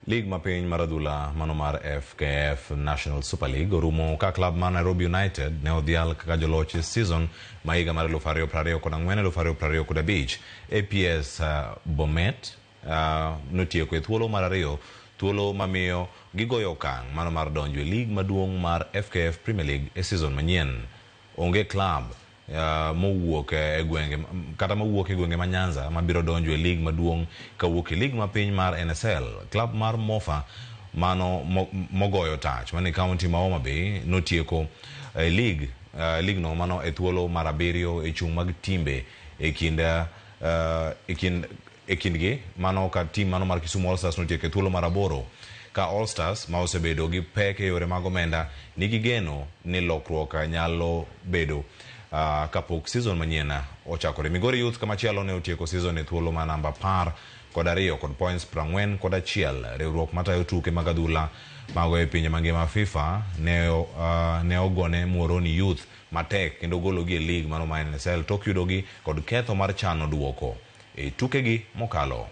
Lig mapiny mar adhula mano mar FKF National Super League orumo ka klab mar Nairobi United ne odhial kaka joloch e season ma higa mar 2024 2025. APS Bomet notieko e thuolo mar ariyo, thuolo mamiyo gigoyo okang' mano mar donjo e lig maduong' mar FKF Premier League e season manyien. Onge klab mowuok e gwenge kata mawuok e gwenge ma Nyanza mabiro donjo e lig maduong' kawuok e lig mapiny mar NSL. Klab mar Mofa mano mogoyo tach mane kaunti ma Homa Bay notieko e lig ligno mano e thuolo mar abiriyo e chung' mag timbe e kind e kind e kindgi mano ka tim mano mar Kisumu All Stars notieko e thuolo mar aboro ka All Stars ma osebedo gi pek e yore mag omenda nigi geno ni lokruok nyalo bedo kapok season manyien ochakore. Migori Youth kamachielo ne otieko season e thuolo mar namba 12 kod points 41. Riwruok matayo tuke mag adhula mago e pinje mangima FIFA ne ogone Muhoroni Youth matek kendo gologi e lig mano mar NSL tok yudogi kod ketho mar chano duoko e tukegi mokalo.